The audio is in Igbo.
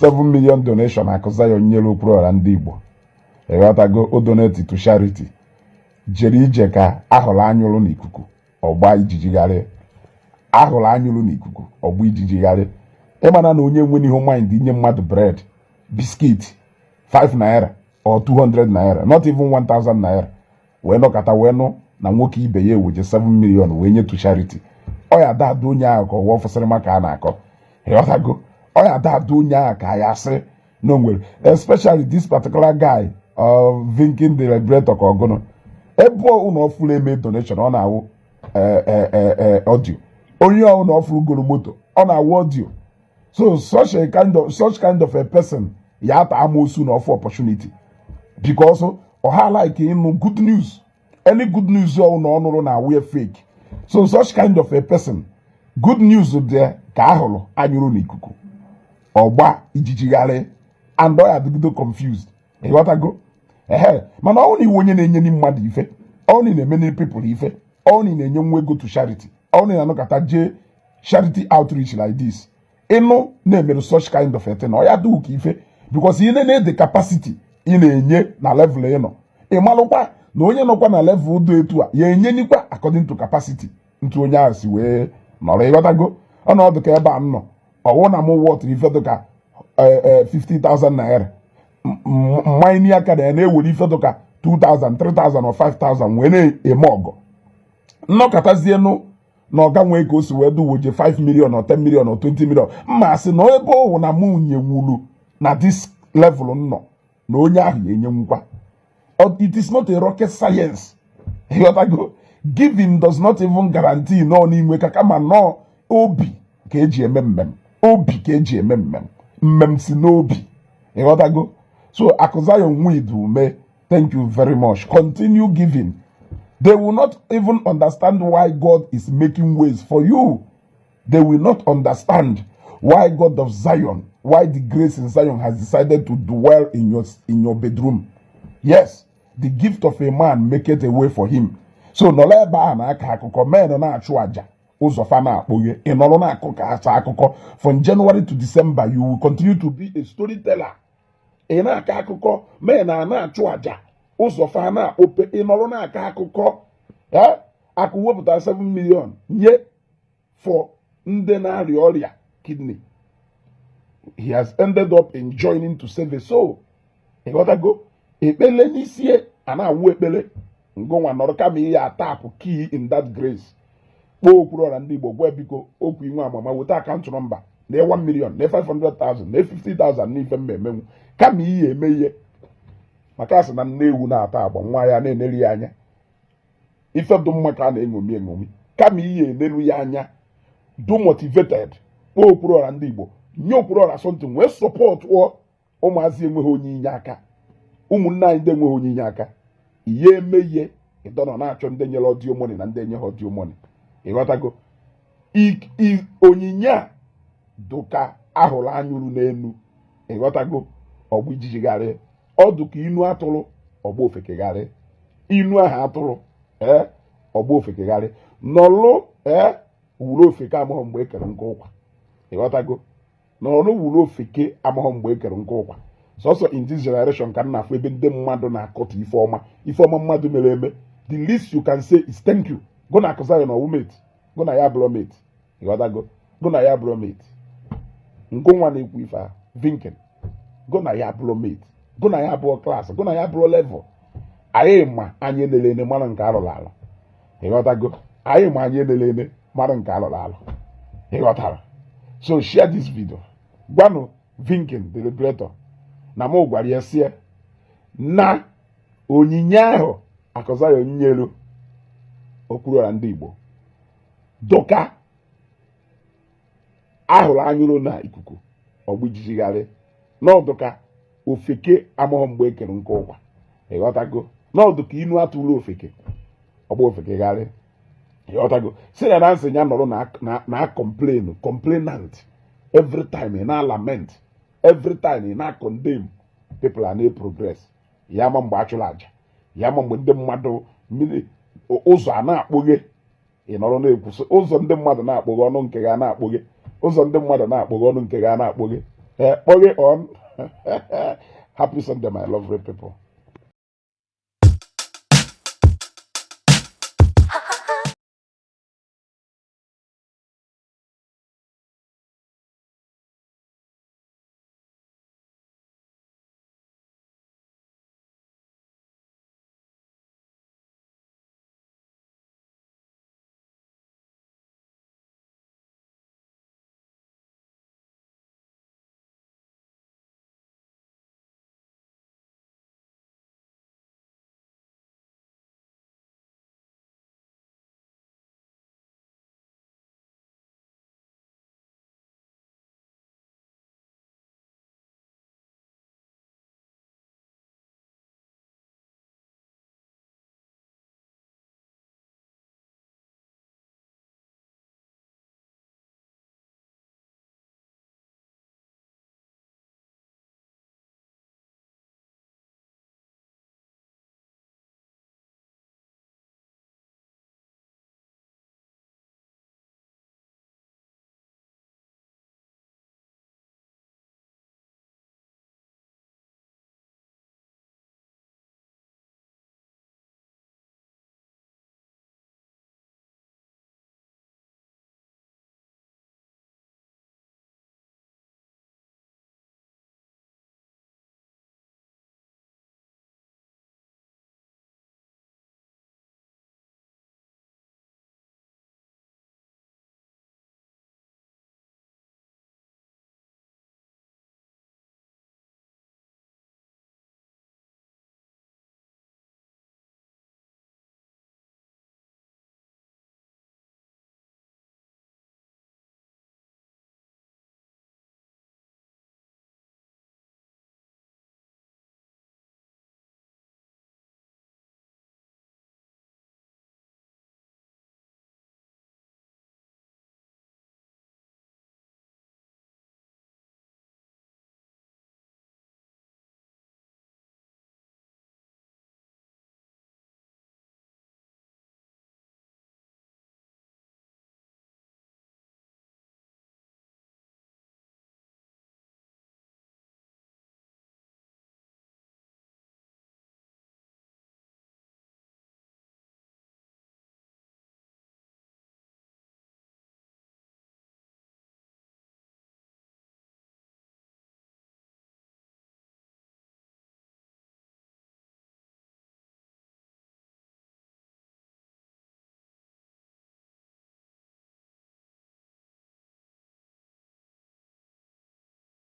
7 million donation Akụ Zion nyere Okwuluọra ndị Igbo, ịghọtago, o donate to charity, jere ije ka ahụrụ anyụrụ n'ikuku ọgba ijijigharị, ahụrụ anyụrụ n'ikuku ọgba ijijigharị. Ịmana na onye nwere ihe mind inye mmadụ bread, biscuit, 5 naira or 200 naira, not even 1000 naira, wee nọkọta wee nụ na nwoke ibe ya eweje 7 million wee nye to charity, ọ ya ada onye ahụ ka ọwa ọfụsịrị maka a na-akọ, ịghọtago? Ọ ya ada onye ahụ ka ya sị na o nwere, especially this particular guy, Vinkin the Liberator, ka ọgụnụ ebe ụlọ ọfụrụ eme donation, ọ na-awụ audio. Onye ọbụla ọfụrụ goro moto, ọ na-awụ audio. So such kind of a person ya ata amoosu na ọfụ opportunity, because ọha like ịnụ good news. Any good news ọ na ọ nụrụ na awụ fake. So such kind of a person, good news dị ka ahụrụ anyụrụ n'ikuku ọgba ijijigharị, and ọ ya adịgido confused, ịghọtago? Ehe, mana ọ na iwe onye na-enye ndị mmadụ ife, ọ na na-eme ndị people ife, ọ na na-enye nwa ego to charity, ọ na na-anọkọta jee charity outreach like this, ịnụ na-emere such kind of a thing, ọ ya dị ka ife, because ị na the capacity ị na-enye na level ị nọ, ị malụkwa na onye nọkwa na level dị etu a ya enyenikwa according to capacity ntu onye ahụ si wee nọrọ, ịghọtago? Ọnọdụ ka ebe a m nọ, ọwụ na m wọtụrụ ife dịka 50,000 naira, mmanya aka na ya na-ewere ife dịka 2000, 3000 or 5000 wee na-eme ọgọ. Nnọkọtazienụ na ọga nwee ka o si wee duwoje 5 million or 10 million or 20 million, mma asị na ebe ọ wụ na mụ nyenwulu na this level nọ na onye ahụ ya enyenwukwa. It is not a rocket science, ịghọtago? Giving does not even guarantee nọ n'inwe ka, kama nọọ obi ka eji eme mmem, obi ka eji eme mmem, mmem si n'obi, ịghọtago? So Akụ Zion Nwid ume, thank you very much. Continue giving. They will not even understand why God is making ways for you. They will not understand why God of Zion, why the grace in Zion has decided to dwell in your bedroom. Yes, the gift of a man maketh a way for him. So nọrọ ebe a na-akọ akụkọ, men na-achụ àjà, ụzọ fa na-akpụghe, ị nọrọ na-akụ ka asa akụkọ. From January to December, you will continue to be a storyteller. Ị na-akọ akụkọ, men a na-achụ àjà, ụzọ fa na-akpọpe, ị nọrọ na-akọ akụkọ. Eh? Akụ wepụta 7 million nye for ndị na-arịa ọrịa kidney. He has ended up in joining to save a soul, ịghọtago? Ekpele n'isi a na-awụ ekpele ngụnwa nọrọ kama ihe atapụ key in that grace, kpọọ Okwuluọra ndị Igbo, gwa biko okwu inwe amama, weta account number na 1 million na 500,000 na 50,000 n'ife mma emenwu, kama ihe eme ihe maka asị na nne ewu na-ata agba nwa ya na-eneri ya anya. Ife dị mma ka a na-eṅomi eṅomi. Kama ihe eneru ya anya, do motivated, kpọọ Okwuluọra ndị Igbo, nye Okwuluọra something wee support ụmụazị enweghị onye inye aka, ụmụnne anyị ndị enweghị onye inye aka. Ihe eme ihe ịdọnọ na-achọ ndị nyere audio money na ndị enye ha audio money, ịghọtago? Onyinye a dụka ahụrụ anyụrụ n'elu, ịghọtago, ọgbụ ijijigharị ọdụ ka inu atụrụ ọgbọ ofekegharị, inu ahụ atụrụ ee ọgbọ ofekegharị nọlụ ee wuru ofeke amaghọ mgbe e kere nke ụkwa, ịghọtago? Nọlụ wuru ofeke amaghọ mgbe e kere nke ụkwa. Sọsọ in this generation ka m na-afụ ebe ndị mmadụ na-akọta ife ọma, ife ọma mmadụ mere eme. The least you can say is thank you. Go na Akụ Zion ọwụ mate, go na ya bụrụ mate, ịghọtago? Go na ya bụrụ mate, ngụnwa na-ekwu ife ahụ, Vinkin, go na ya bụrụ mate, go na ya bụrụ class, go na ya bụrụ level. Anyị ma anyị elele mara nke alụrụ alụ, ịghọtago? Anyị ma anyị elele mara nke alụrụ alụ, ịghọtara? So share this video. Gwanụ Vinkin the Liberator na mụ gwara ya sie na onyinye ahụ Akụ Zion nyelu Okwuluọra ndị Igbo dụka ahụrụ anyụrụ na ikuku ọgbụ ijijigharị n'ọdụka ofeke amaghọ mgbe e kere nke ụkwa, ịghọtago? N'ọdụ ka inu atụrụ ofeke ọgba ofekegharị, ịghọtago? Si na nsị ya nọrọ na complain, complainant every time, ị na lament every time, ị na condemn people are na progress. Ya ma mgbe achụrụ aja, ya ma mgbe ndị mmadụ mmiri ụzọ a na-akpụghe, ị nọrọ na-ekwusị ụzọ ndị mmadụ na-akpụghe, ọnụ nke ga na-akpụghe, ụzọ ndị mmadụ na-akpụghe, ọnụ nke ga na-akpụghe. Kpọghe on. Happy Sunday, my lovely people.